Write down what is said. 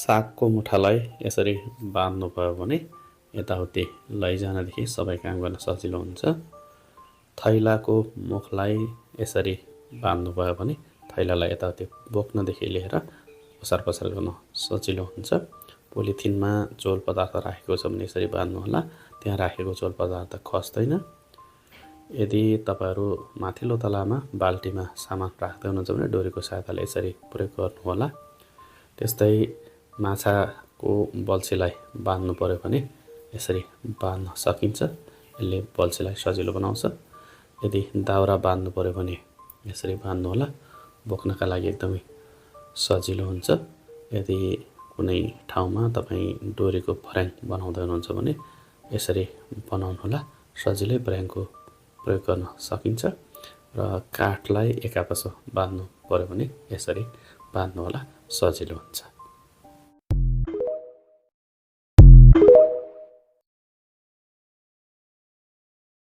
सागको मुठालाई यसरी बाँध्नुभयो भने यताउति लैजानदेखि सबै काम गर्न सजिलो हुन्छ। थैलाको मुखलाई यसरी बाँध्नुभयो भने थैलालाई यताउति बोक्नदेखि लिएर ओसार पसार गर्न सजिलो हुन्छ। पोलिथिनमा चोल पदार्थ राखेको छ भने यसरी बाँध्नुहोला, त्यहाँ राखेको चोल पदार्थ खस्दैन। यदि तपाईँहरू माथिल्लो तलामा बाल्टीमा सामान राख्दै हुनुहुन्छ भने डोरीको सहायताले यसरी प्रयोग गर्नुहोला। त्यस्तै माछाको बल्छीलाई बाँध्नु पर्यो भने यसरी बाँध्न सकिन्छ, यसले बल्छीलाई सजिलो बनाउँछ। यदि दाउरा बाँध्नु पर्यो भने यसरी बाँध्नुहोला, बोक्नका लागि एकदमै सजिलो हुन्छ। यदि कुनै ठाउँमा तपाईँ डोरीको भर्याङ बनाउँदै हुनुहुन्छ भने यसरी बनाउनुहोला, सजिलै भर्याङको प्रयोग गर्न सकिन्छ। र काठलाई एक आपस बाँध्नु पर्यो भने यसरी बाँध्नुहोला, सजिलो हुन्छ।